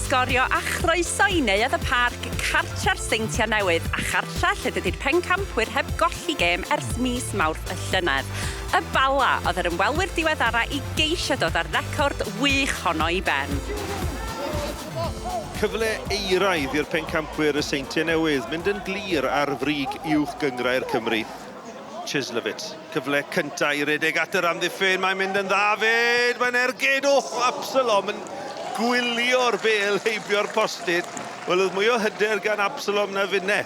sgorio a chroeso i Neuadd y Parc, cartre'r Seintiau Newydd a chartre lle dydy'r pencampwyr heb golli gêm ers mis Mawrth y llynedd. Y Bala oedd yr ymwelwyr diweddara i geisio dod â'r record wych honno i ben. Cyfle euraidd i'r pencampwyr y Seintiau Newydd mynd yn glir ar frig Uwch Gynghrair Cymru. Cieslewicz, cyfle cynta i redeg at yr amddiffyn, mae'n mynd yn dda fyd, mae'n ergyd, o, Absalom yn gwylio'r bêl heibio'r postyn. Wel, oedd mwy o hyder gan Absalom na finne.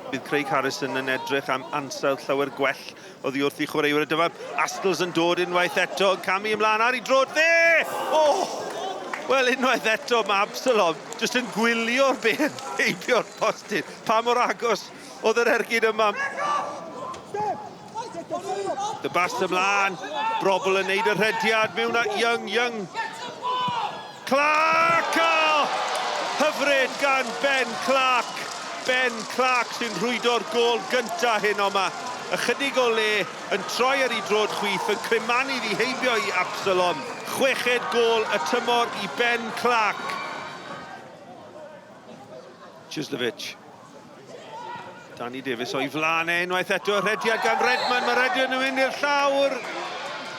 Bydd Craig Harrison yn edrych am ansawdd llawer gwell oddi wrth i chwaraewyr. Dyma Astles yn dod unwaith eto, yn camu ymlaen ar ei droed dde! O! Wel, unwaith eto mae Absalom jyst yn gwylio'r bêl heibio'r postyn. Pa mor agos Oedd yr ergyd yma. Y bas ymlaen. Brobl yn neud y rhediad mewn at Young, Young. Clark! Oh! Hyfryd gan Ben Clark. Ben Clark sy'n rhwydo'r gôl gynta hyn yma. Ychydig o le yn troi ar ei droed chwith, yn cremanu iddi heibio i Absalom. Chweched gôl y tymor i Ben Clark. Cieslewicz. Danny Davies o'i flaen e unwaith eto, rhediad gan Redmond, mae Redmond yn mynd i'r llawr.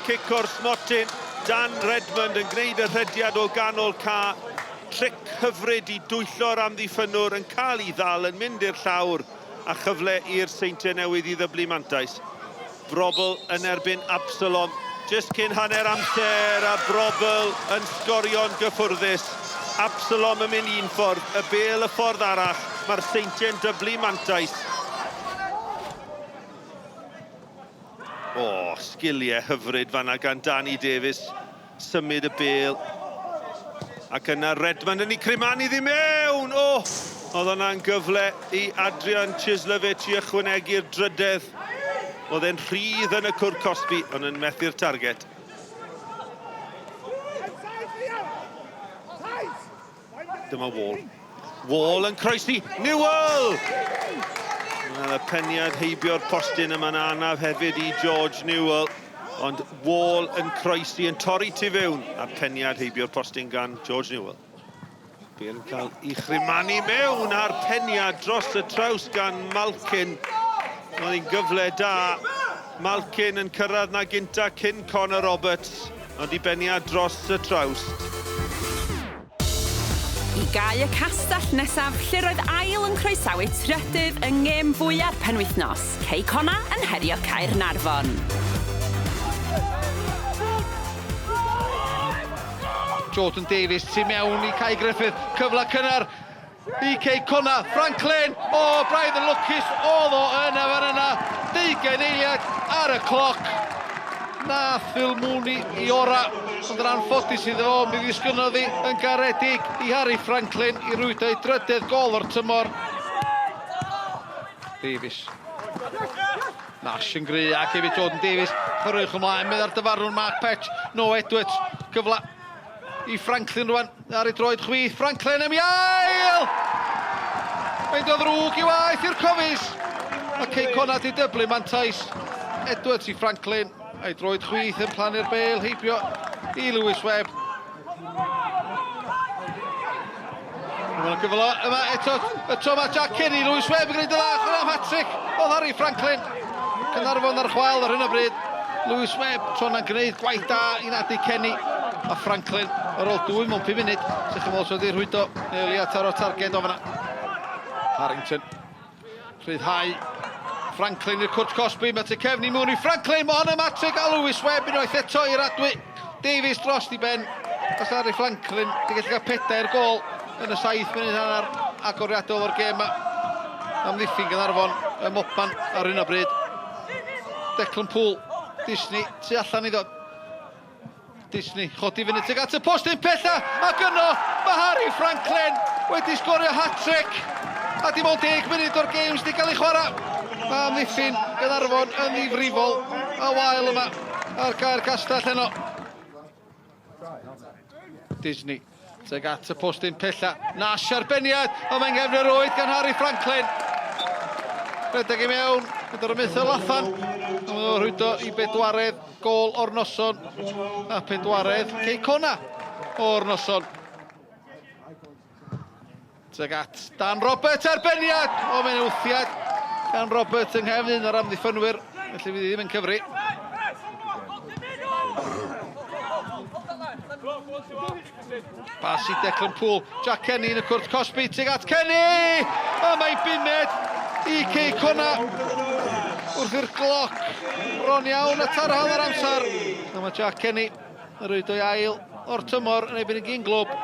Cic o'r smotyn, Dan Redmond yn gwneud y rhediad o ganol ca. Tric hyfryd i dwyllo'r amddiffynnwr yn cael ei ddal yn mynd i'r llawr a chyfle i'r Seintiau Newydd i ddyblu mantais. Brobl yn erbyn Absalom jyst cyn hanner amser a Brobl yn sgorio'n gyffwrddus. Absalom yn mynd un ffordd, y bêl y ffordd arall, mae'r Seintiau'n dyblu mantais. O, sgiliau hyfryd fanna gan Danny Davies. Symud y bêl. Ac yna Redmond yn ei crymanu iddi mewn! O! Oedd hwnna'n gyfle i Adrian Cieslewicz i ychwanegu'r drydedd. Oedd e'n rhydd yn y cwrt cosbi, ond yn methu'r target. Dyma Wall. Wall yn croesi. Newell! Wel, y peniad heibio'r postyn yma'n anaf hefyd i George Newell. Ond Wall yn croesi, yn torri tu fewn. A peniad heibio'r postyn gan George Newell. Bale yn cael ei chrymanu mewn a'r peniad dros y traws gan Malkin. Oedd hi'n gyfle da. Malkin yn cyrraedd na gynta cyn Connor Roberts, ond i beniad dros y trawst. I gau y castell nesaf lle roedd ail yn croesawu trydydd yng ngêm fwya'r penwythnos, Cei Connah yn herio Caernarfon. Jordan Davies tu mewn i Kai Griffith, cyfle cynnar i Cei Connah, Franklin, o, braidd yn lwcus oedd o yna fan yna, deugain eiliad ar y cloc. Nath Phil Mooney i ora, ond yn anffodus iddo fo, mi ddisgynnodd hi yn garedig i Harry Franklin i rwydo ei drydedd gol o'r tymor. Davies. Nash yn gry ac hefyd Jordan Davies. Chwaraewch ymlaen, meddai'r dyfarnwr Mark Petch. No Edwards, cyfle i Franklin rwan ar ei droed chwith. Franklin am ei ail! Mae'n dod ddrwg i waith i'r Cofis. Mae Cei Connah di dyblu mantais. Edwards i Franklin, a'i droed chwith yn plannu'r bêl heibio i Lewis Webb. Mae'n gyfle yma eto, y tro mae Jack Kenny, Lewis Webb yn gwneud y dda, chwarae am hat-trick oedd Harry Franklin. Caernarfon ar chwal ar hyn o bryd. Lewis Webb, tro yna'n gwneud gwaith da i nadu Kenny a Franklin ar ôl 2 mewn 5 munud. Sych yn fod wedi rhwydo neu o leia taro targed o fanna. Harrington rhyddhau Franklin i'r cwrt cosbi, mae tu cefn i mewn i Franklin, mae hon yn matric a Lewis Webb unwaith eto i'r adwy. Davies dros i ben, os Harry Franklin di gallu cael pedair gol yn y 7 munud hanner agoriadol o'r gêm yma. Amddiffyn Gaernarfon ym mhobman ar hyn o bryd. Declan Poole, Disney tu allan iddo. Disney chodi fyny tuag at y postyn pella ac yno mae Harry Franklin wedi sgorio hat-trick a dim ond 10 munud o'r gêm sydd wedi cael ei chwarae. Mae amddiffyn Gaernarfon yn ddifrifol a wael yma ar gaer Castell heno. Disney Tuag at y postyn pella. Nash arbeniad, ond mae'n gefn yr oed gan Harry Franklin. Rhedeg i mewn, gyda'r ymwythol Lathan. Ond mae'n rhwydo i bedwaredd gol o'r noson. A pedwaredd Cei Connah o'r noson. Tuag at Dan Roberts, arbenniad! O, mae'n wthiad gan Roberts yng nghefn un o'r amddiffynwyr, felly fydd hi ddim yn cyfri. Pas i Declan Poole, Jack Kenny yn y cwrt cosbi, tuag at Kenny! A mae bumed i Cei Cona wrth i'r gloc bron iawn at ar hanner amser. A mae Jack Kenny yn rhoi o'i ail o'r tymor yn erbyn y gyn glwb.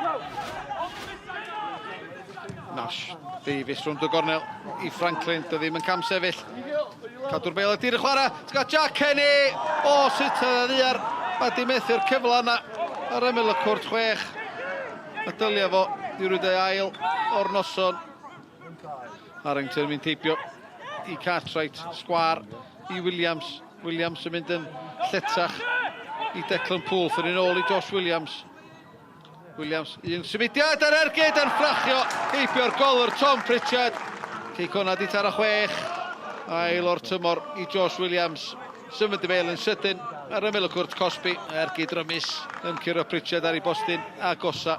Nash Davies rhwng y gornel i Franklin, dy ddim yn camsefyll. Cadw'r bel ar dir y chwarae, ti'n gael Jack Kenny! O, sut oedd ddiar, mae di methu'r cyfle yna ar ymyl y cwrt chwech. A dylia fo i rwyd ei ail o'r noson. Harrington yn mynd heibio i Cartwright, sgwar i Williams. Williams yn mynd yn lletach i Declan Poole, thyn ni'n ôl i Josh Williams. Williams, un symudiad ar ergyd yn ffrachio heibio'r golwr Tom Pritchard. Cei Connah di taro chwech. Ail o'r tymor i Josh Williams. Symud y bel yn sydyn ar ymyl y cwrt cosbi. Ergyd rymus yn curo Pritchard ar ei bostyn agosa.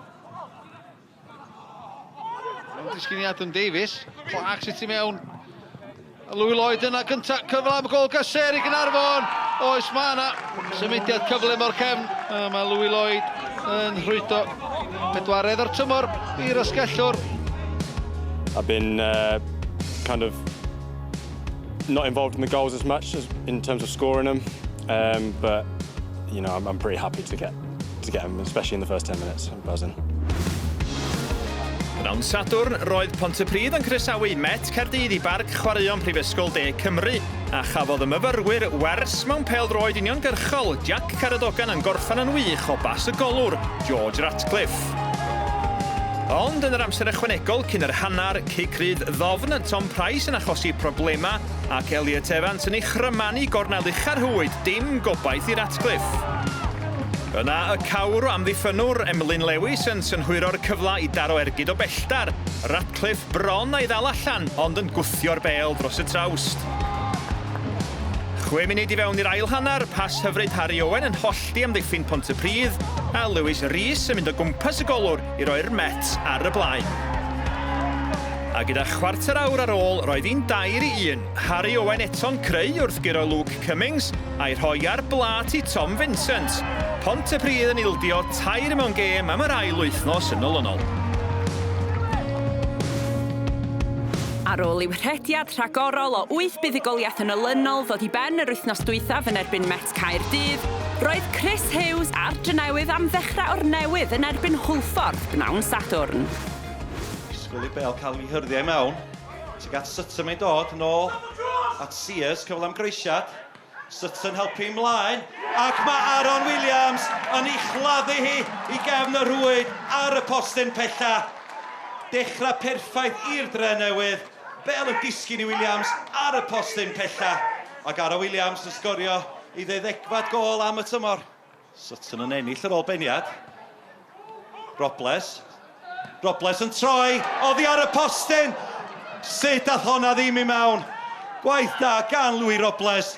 Disgyn i Adam Davies. Clark sydd tu mewn. Louis Lloyd yna gynta, cyfle am gol gyser i Gynarfon. Oes, mae yna symudiad cyflym o'r cefn. A mae Louis Lloyd yn rhwydo pedwaredd o'r tymor i'r asgellwr. I've been kind of not involved in the goals as much as in terms of scoring them, but you know, I'm pretty happy to get them, especially in the first 10 minutes. I'm buzzing. Pnawn Sadwrn, roedd Pontypridd yn croesawu Met Caerdydd i Barc Chwaraeon Prifysgol De Cymru, a chafodd y myfyrwyr wers mewn pêl-droed uniongyrchol, Jack Caradogan yn gorffen yn wych o bas y golwr, George Ratcliffe. Ond yn yr amser ychwanegol cyn yr hanner, cic rydd ddofn Tom Price yn achosi problemau ac Elliot Evans yn ei chrymanu gornel ucha'r rhwyd, dim gobaith i Ratcliffe. Yna y cawr o amddiffynnwr Emlyn Lewis yn synhwyro'r cyfle i daro ergyd o belltar. Ratcliffe bron a'i ddal allan, ond yn gwthio'r bêl dros y trawst. 6 munud i fewn i'r ail hanner, pas hyfryd Harry Owen yn hollti amddiffyn Pontypridd, a Lewis Rees yn mynd o gwmpas y golwr i roi'r Met ar y blaen. A gyda chwarter awr ar ôl, roedd hi'n 3-1. Harry Owen eto'n creu wrth guro Luke Cummings a'i rhoi ar blat i Tom Vincent. Pontypridd yn ildio tair mewn gêm am yr ail wythnos yn olynol. Ar ôl i'w rhediad rhagorol o wyth buddugoliaeth yn olynol ddod i ben yr wythnos dwythaf yn erbyn Met Caerdydd, roedd Chris Hughes a'r Drenewydd am ddechrau o'r newydd yn erbyn Hwlffordd bnawn Sadwrn. Disgwyl i bel cael ei hyrddiau mewn. Tuag at Sutton mae'n dod, nôl at Sears, cyfle am groesiad. Sutton helpu ymlaen, ac mae Aaron Williams yn ei chladdu hi i gefn y rhwyd ar y postyn pella. Dechrau perffaith i'r Dre Newydd. Bel yn disgyn i Williams ar y postyn pella. Ac Aaron Williams yn sgorio ei ddeuddegfad gol am y tymor. Sutton yn ennill yr ôl beniad. Robles. Robles yn troi, oddi ar y postyn. Sut ath honna ddim i mewn? Gwaith da gan Louis Robles.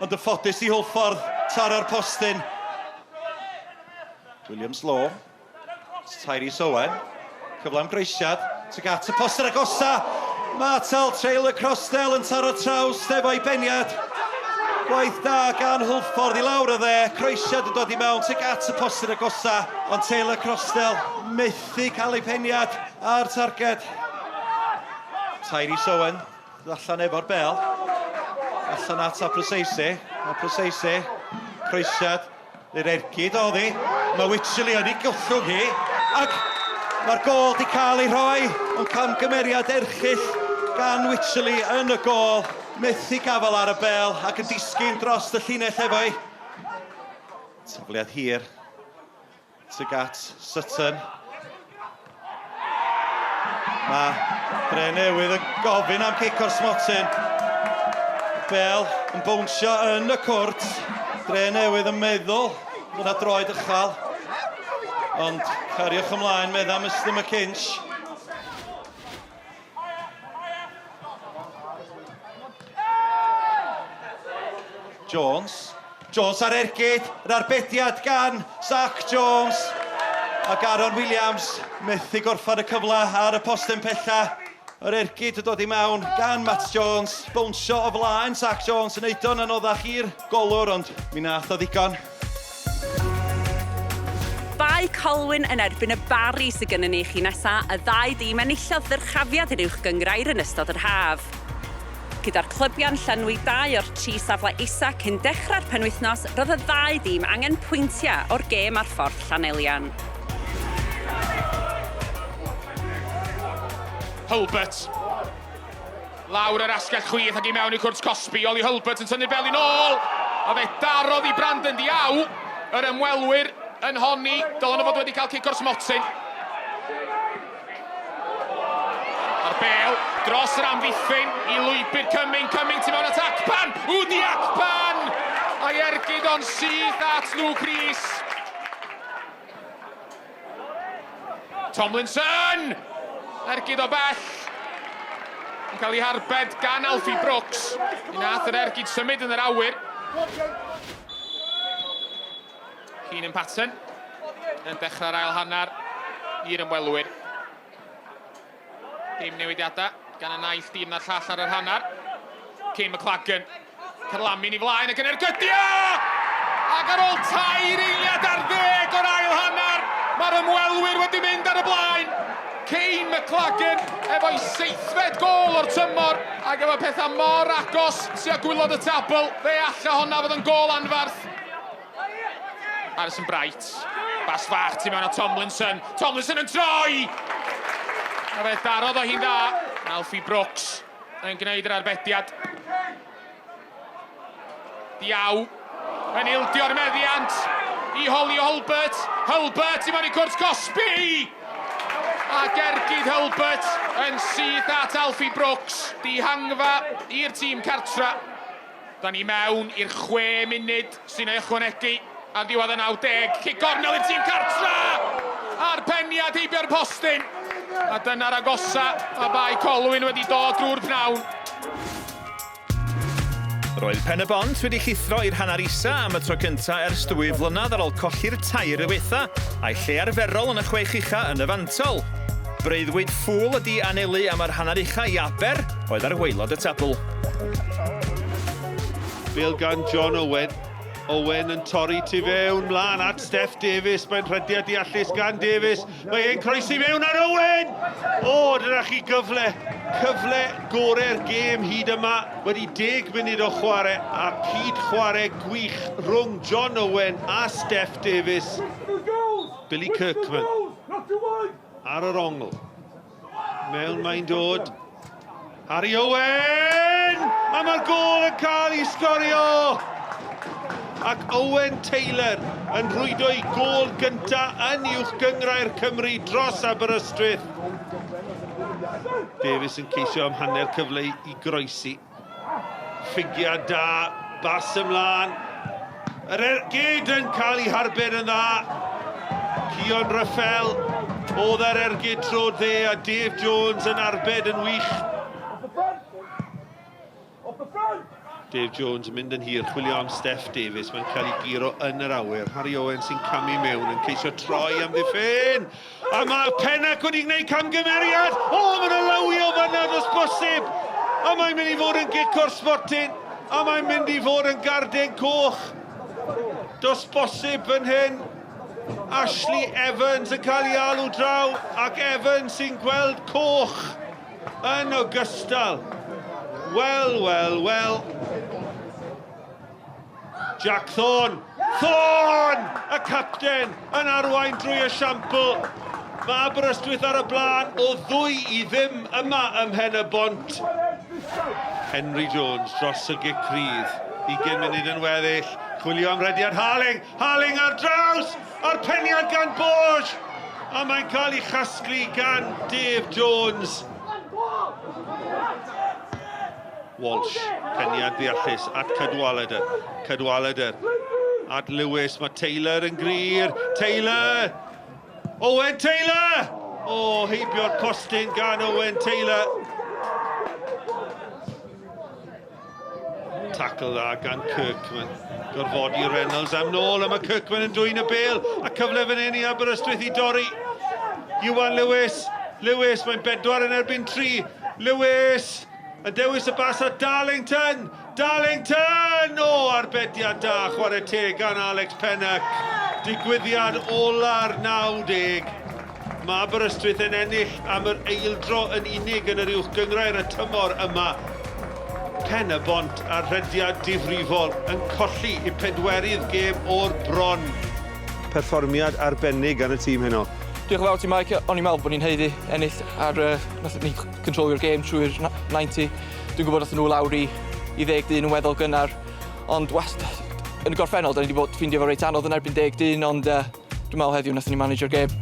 Ond y ffodus i Hwlffordd taro'r postyn. Williams Law. Tyrese Owen. Cyfle am groesiad. Tuag at y postyn agosa. Martel Taylor Crossdale yn taro traws efo'i beniad. Gwaith da gan Hwlffordd i lawr y dde. Croesiad yn dod i mewn tuag at y postyn agosa. Ond Taylor Crossdale methu cael ei peniad ar targed. Tyrese Owen allan efo'r bel. Allan at Aproseisi. Aproseisi. Croesiad. Yr ergyd oedd hi. Mae Wycherley yn ei gollwng hi. Ac mae'r gol di cael ei rhoi. Ond camgymeriad erchyll gan Wycherley yn y gol. Methu gafel ar y bel ac yn disgyn dros y llinell efo hi. Tafliad hir. Tuag at Sutton. Mae Dre Newydd yn gofyn am cic o'r smotyn. Bel yn bownsio yn y cwrt. Dre Newydd yn meddwl bod yna droed ychal. Ond cariwch ymlaen, medda Mr McKinch. Jones. Jones ar ergyd, yr arbediad gan Zach Jones. Ac Aaron Williams methu gorffan y cyfle ar y postyn pella. Yr ergyd yn dod i mewn gan Matt Jones. Bownsio o flaen Zach Jones yn neud o'n anoddach i'r golwr, ond mi nath o ddigon. Bae Colwyn yn erbyn y Barri sydd gynnon ni i chi nesa, y ddau dîm enillodd ddyrchafiad i'r Uwch Gynghrair yn ystod yr haf. Gyda'r clybiau'n llenwi dau o'r tri safle isa cyn dechrau'r penwythnos, roedd y ddau dîm angen pwyntiau o'r gêm ar Ffordd Llanelian. Hulbert. Lawr yr asgell chwith ac i mewn i cwrt cosbi. Oli Hulbert yn tynnu'r bel yn ôl. A fe darodd i Brandon Diaw. Yr ymwelwyr yn honni dylen nhw fod wedi cael cic o'r smotyn. A'r bel dros yr amddiffyn i lwybr Cumming. Cumming tu mewn at Akpan. Udi Akpan! A'i ergyd o'n syth at Luke Rees. Tomlinson! Ergyd o bell. Yn cael ei harbed gan Alfie Brooks. Mi nath yr ergyd symud yn yr awyr. Keenan Patton yn dechrau'r ail hanner i'r ymwelwyr. Dim newidiadau gan y naill dîm na'r llall ar yr hanner. Kane McLagan, carlamu'n i flaen ac yn ergydio! Ac ar ôl tair eiliad ar ddeg o'r ail hanner, mae'r ymwelwyr wedi mynd ar y blaen. Kane McLagan efo'i seithfed gôl o'r tymor ac efo pethau mor agos tua gwaelod y tabl, fe alla honna fod yn gôl anferth. Harrison Bright. Bas fach tu mewn o Tomlinson. Tomlinson yn troi! A fe darodd o hi'n dda. Alfie Brooks yn gwneud yr arbediad. Diaw yn ildio'r meddiant i Holly Hulbert. Hulbert i mewn i cwrt cosbi! A gergyd Hulbert yn syth at Alfie Brooks. Dihangfa i'r tîm cartra. Da ni mewn i'r 6 munud sy'n ei ychwanegu ar ddiwedd y 90. Cic gornel i'r tîm cartra! A'r peniad heibio'r postyn. A dyna'r agosa a Bae Colwyn wedi dod drwy'r pnawn. Roedd Pen-y-bont wedi llithro i'r hanner isa am y tro cynta ers dwy flynedd ar ôl colli'r tair ddiwetha, a'i lle arferol yn y chwech ucha yn y fantol. Breuddwyd ffŵl ydi anelu am yr hanner ucha i Aber, oedd ar waelod y tabl. Bêl gan John Owen. Owen yn torri tu fewn, mlaen at Steff Davies. Mae'n rhediad deallus gan Davies. Mae e'n croesi fewn ar Owen! O, dyna chi gyfle. Cyfle gorau'r gêm hyd yma. Wedi deg munud o chwarae a cyd chwarae gwych rhwng John Owen a Steff Davies. Billy Kirkman ar yr ongl. Mewn mae'n dod. Harry Owen! A mae'r gôl yn cael ei sgorio! Ac Owen Taylor yn rhwydo ei gôl gynta yn Uwch Gynghrair Cymru dros Aberystwyth. Davies yn ceisio am hanner cyfle i groesi. Ffigiad da, bas ymlaen. Yr ergyd yn cael ei harbed yn dda. Cion Raffel oedd ar ergyd tro dde a Dave Jones yn arbed yn wych. Dave Jones yn mynd yn hir, chwilio am Steff Davies, mae'n cael ei guro yn yr awyr. Harry Owen sy'n camu mewn yn ceisio troi am ddiffyn. A mae Pennac wedi gwneud camgymeriad! O, mae'n lywio fanna does bosib! A mae'n mynd i fod yn gic o'r smotyn, a mae'n mynd i fod yn garden coch. Does bosib fan hyn. Ashley Evans yn cael ei alw draw, ac Evans sy'n gweld coch yn ogystal. Wel, wel, wel. Jack Thorne. Thorne! Y capten yn arwain drwy esiampl. Mae Aberystwyth ar y blaen o 2-0 yma ym Mhen y Bont. Henry Jones dros y gic rydd. 20 munud yn weddill. Chwilio am rediad Harling. Harling ar draws! A'r peniad gan Borge! A mae'n cael ei chasglu gan Dave Jones. Walsh, peniad ddeallus at Cadwaladr. Cadwaladr at Lewis. Mae Taylor yn glir. Taylor! Owen Taylor! O, heibio'r postyn gan Owen Taylor. Tackle dda gan Kirkman. Gorfodi Reynolds am nôl, a mae Kirkman yn dwyn y bêl, a cyfle fan hyn i Aberystwyth i dorri. Iwan Lewis, Lewis, mae'n 4 yn erbyn 3. Lewis, yn dewis y bas at Darlington. Darlington! O, arbediad da, chwarae teg gan Alex Pennock. Digwyddiad ola'r 90. Mae Aberystwyth yn ennill am yr eildro yn unig yn yr uwch gynghrair y tymor yma. Pen y Bont ar rhediad difrifol yn colli i pedwerydd gêm o'r bron. Perfformiad arbennig gan y tîm heno. Diolch yn fawr ti, Mike. O'n i'n meddwl bod ni'n haeddu ennill ar... Nath ni controlio'r gêm trwy'r 90. Dwi'n gwybod nath nhw lawr i 10 dyn yn weddol gynnar. Ond wast, yn y gorffennol, da ni wedi bod ffeindio fo reit anodd yn erbyn 10 dyn, ond dwi'n meddwl heddiw nath ni manageo'r gêm.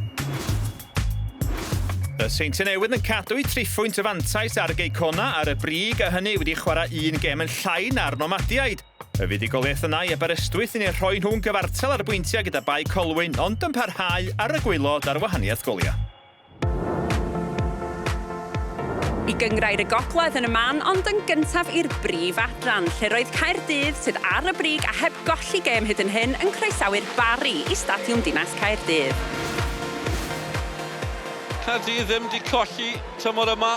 Y Seintiau Newydd yn cadw i triphwynt y fantais ar Gei Connah ar y brig, a hynny wedi chwarae un gêm yn llai na'r Nomadiaid. Y fuddugoliaeth yna i Aberystwyth yn eu rhoi nhw'n gyfartal ar y bwyntiau gyda Bae Colwyn, ond yn parhau ar y gwaelod ar wahaniaeth goliau. I gynghrair y Gogledd yn y man, ond yn gyntaf i'r brif adran, lle roedd Caerdydd, sydd ar y brig a heb golli gêm hyd yn hyn, yn croesawu'r Barri i Stadiwm Dinas Caerdydd. Caerdydd ddim di colli tymor yma.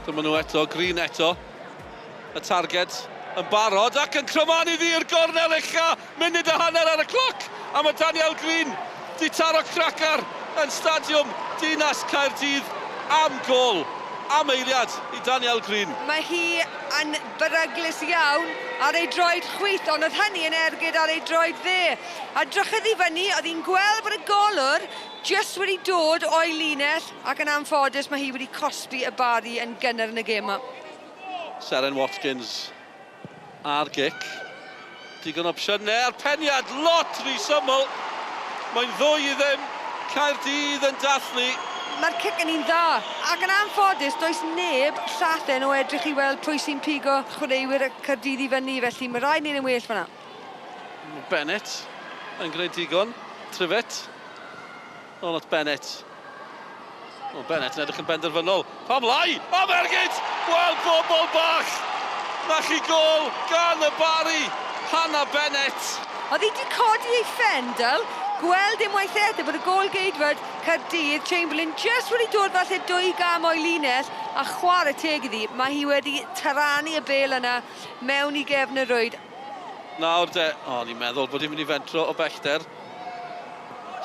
Dyma nhw eto, Green eto. Y targed yn barod ac yn crymanu ddi'r gornel ucha. Munud a hanner ar y cloc. A mae Daniel Green di taro cracar yn Stadiwm Dinas Caerdydd am gol. Am eiliad i Daniel Green. Mae hi yn beryglus iawn ar ei droed chwith, ond oedd hynny yn ergyd ar ei droed dde. A drychodd i fyny, oedd hi'n gweld bod y golwr jyst wedi dod o'i linell, ac yn anffodus mae hi wedi cosbi y Barri yn gynnar yn y gêm yma. Seren Watkins ar gic. Digon opsiynau a'r peniad lot rhy syml. Mae'n 2-0. Caerdydd yn dathlu. Mae'r cic yn un dda, ac yn anffodus does neb llathen o edrych i weld pwy sy'n pigo chwaraewyr y Caerdydd i fyny, felly mae rhaid ni'n well fan'na. Bennett yn gwneud digon. Trivett. O, not Bennett. O, Bennett yn edrych yn benderfynol. Pam lai? Am ergyd! Wel, bobl bach! Na chi gôl gan y Barri. Hannah Bennett. Oedd hi wedi codi ei phen, gweld unwaith eto bod y gôl geidwad Caerdydd, Chamberlain, jyst wedi dod falle 2 gam o'i linell, a chwarae teg iddi, mae hi wedi taranu y bêl yna mewn i gefn y rwyd. Nawr de, o, ni'n meddwl bod hi'n mynd i fentro o bellter.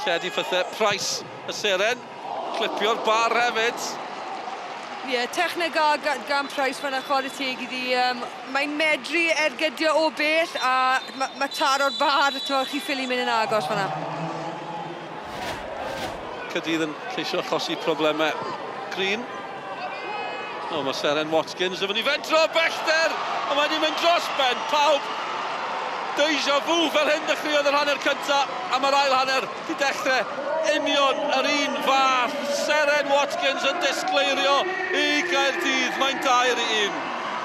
Lledu pethau, Price y seren, clipio'r bar hefyd. Ie, yeah, techneg gan Price fan'na, chwarae teg iddi. Mae'n medru ergydio o bell a ma taro'r bar, t'mod, chi ffili mynd yn agos fan'na. Caerdydd yn ceisio achosi problemau. Green. O, mae Seren Watkins yn mynd i fentro o bellter, a mae wedi mynd dros ben pawb. Deja vu fel hyn dechreuodd yr hanner cynta, a mae'r ail hanner di dechrau union yr un fath. Seren Watkins yn disgleirio i Gaerdydd, mae'n 2-1.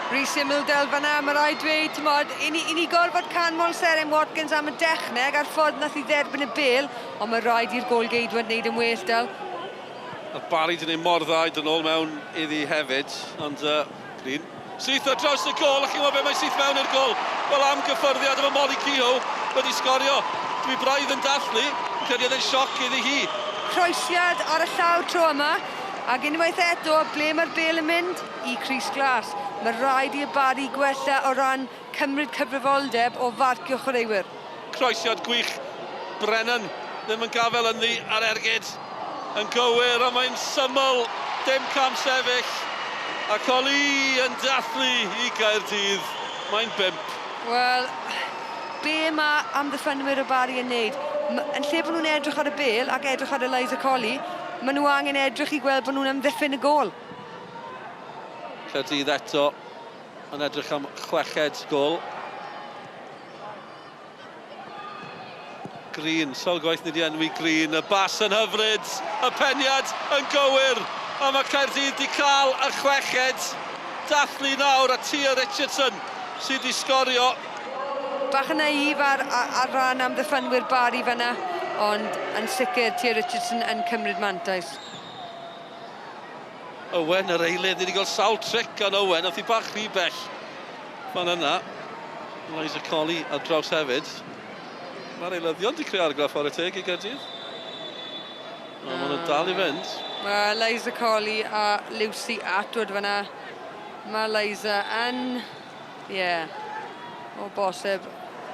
Rhys Symldel fan'na, mae rhaid dweud, t'mod, i ni gorfod canmol Seren Watkins am y dechneg a'r ffordd nath i dderbyn y bêl, ond mae rhaid i'r gôl-geidwad wneud yn well, Del. A Barry di wneud mor dda i dod nôl mewn iddi hefyd, ond Green. Syth ar draws y gôl, a chi'n gwybod be, mae syth mewn i'r gôl. Wel, am gyffyrddiad efo Molly Kehoe wedi sgorio. Dwi braidd yn dathlu, yn credu oedd e'n sioc iddi hi. Croesiad ar y llaw tro yma, ac unwaith eto, ble mae'r bêl yn mynd? I crys glas. Mae rhaid i'r Barri gwella o ran cymryd cyfrifoldeb o farcio chwaraewyr. Croesiad gwych, Brennan ddim yn gafel ynddi ar ergyd. Yn gywir, a mae'n syml, dim cam sefyll. A Colli yn dathlu i Gaerdydd. Mae'n 5. Wel, be mae amddiffynwyr y Barri yn neud? Yn lle bod nhw'n edrych ar y bêl ac edrych ar Eliza Colley, maen nhw angen edrych i gweld bod nhw'n amddiffyn y gôl. Caerdydd eto yn edrych am 6fed gôl. Green, sawl gwaith ni wedi enwi Green, y bas yn hyfryd, y peniad yn gywir, a mae Caerdydd wedi cael y 6fed. Dathlu nawr a Tia Richardson sydd wedi sgorio. Bach yn naif ar ran amddiffynwyr Barri fan'na, ond yn sicr Tia Richardson yn cymryd mantais. Owen yr eilydd, ni wedi gweld sawl tric gan Owen, oedd hi bach rhy bell fan yna. Liza Colley ar draws hefyd. Mae'r eilyddion wedi creu argraff ar y teg i Gaerdydd. No, maen nhw'n dal i fynd. Mae Liza Colley a Lucy Atwood fyna. Mae Liza yn... Ie. Yeah, o bosib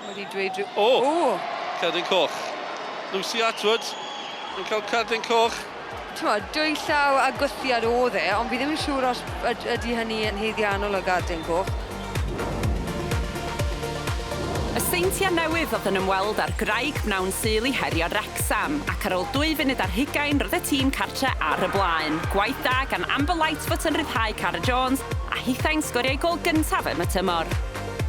wedi dweud rhyw... O! O! Cerdyn coch. Lucy Atwood yn cael cerdyn coch. T'mod, dwy llaw a gwthiad o'dd e, ond fi ddim yn siŵr os ydy hynny yn haeddiannol o gardyn coch. Y Seintiau Newydd oedd yn ymweld â'r Graig bnawn Sul i herio Wrecsam, ac ar ôl 2 funud roedd y tîm cartre ar y blaen. Gwaith da gan Amber Lightfoot yn rhyddhau Cara Jones, a hithau'n sgorio ei gôl gyntaf am y tymor.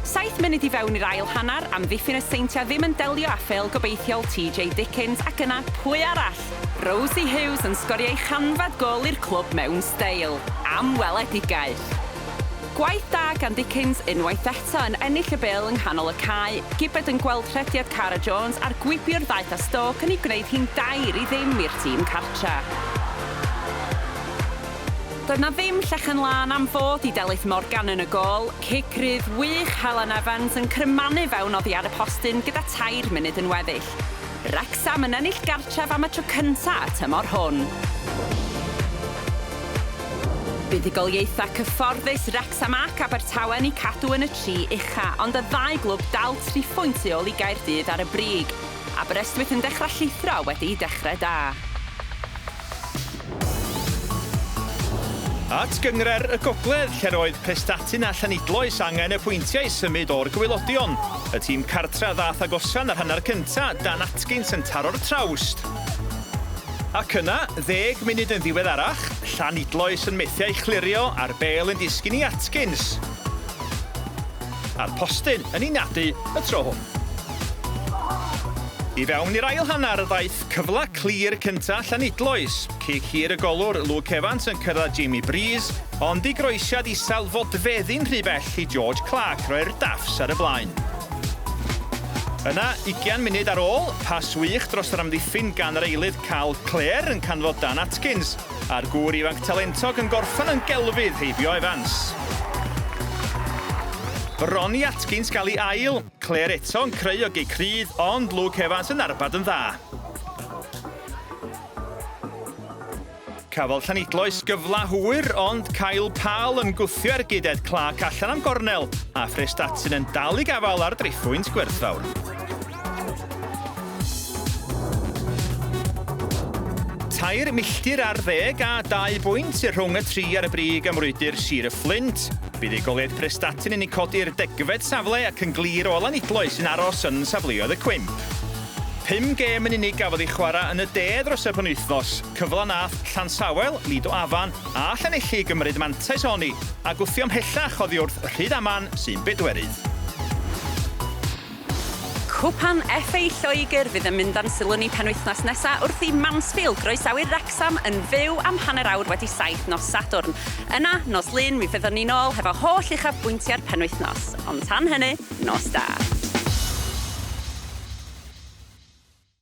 7 munud i fewn i'r ail hanner, amddiffyn y Seintiau ddim yn delio â phêl gobeithiol TJ Dickens, ac yna pwy arall? Rosie Hughes yn sgorio ei chanfed gôl i'r clwb mewn steil. Am weledigaeth. Gwaith da gan Dickens unwaith eto yn ennill y bêl yng nghanol y cae. Gibbard yn gweld rhediad Cara Jones a'r gwibiwr ddaeth â Stoke yn ei gwneud hi'n 3-0 i'r tîm cartra. Doedd na ddim llechen lân am fod i Delyth Morgan yn y gôl. Cic rydd wych Helen Evans yn crymanu fewn oddi ar y postyn gyda 3 munud yn weddill. Wrexham yn ennill gartref am y tro cyntaf y tymor hwn. Buddugoliaethau cyfforddus Wrexham ac Abertawe yn eu cadw yn y tri ucha, ond y ddau glwb dal 3 phwynt tu ôl i Gaerdydd ar y brig. Aberystwyth yn dechrau llithro wedi dechrau da. At gynghrair y Gogledd, lle roedd Prestatyn a Llanidloes angen y pwyntiau symud o'r gwaelodion. Y tîm cartra ddath agosa yn yr hanner cynta, Dan Atkins yn taro'r trawst. Ac yna, 10 munud yn ddiweddarach, Llanidloes yn methu ei chlirio a'r bêl yn disgyn i Atkins. A'r postyn yn ei nadu y tro hwn. I fewn i'r ail hanner ddaeth cyfle clir cynta Llanidloes. Cic hir y golwr Luke Evans yn cyrraedd Jamie Breeze, ond i groesiad isel fodfeddi'n rhy bell i George Clark roi'r Daffs ar y blaen. Yna, 20 munud ar ôl, pas wych dros yr amddiffyn gan yr eilydd Carl Clare yn canfod Dan Atkins, a'r gŵr ifanc talentog yn gorffen yn gelfydd heibio Evans. Bron i Atkins gael ei ail, Clare eto yn creu o gic rydd, ond Luke Evans yn arbad yn dda. Cafodd Llanidloes gyfla hwyr, ond Kyle Pal yn gwthio ergyd Ed Clark allan am gornel, a Phrestatyn yn dal i gafal ar driphwynt gwerthfawr. 13 milltir a 2 bwynt i'r rhwng y tri ar y brig ym mrwydr Sir y Fflint. Buddugoliaeth Prestatyn yn ei codi'r 10fed safle ac yn glir o Lanidloes sy'n aros yn safleoedd y cwymp. Pum gêm yn unig gafodd ei chwarae yn y de dros y penwythnos. Cyfle nath Llansawel, Lido Afan a Llanelli gymryd mantais ohoni a gwthio ymhellach oddi wrth Rhydaman sy'n bedwerydd. Cwpan FA Lloegr fydd yn mynd â'n sylw ni penwythnos nesaf wrth i Mansfield groesawu Wrexham yn fyw am 7:30 nos Sadwrn. Yna, nos Lun, mi fyddwn ni'n ôl hefo holl uchafbwyntiau'r penwythnos. Ond tan hynny, nos da.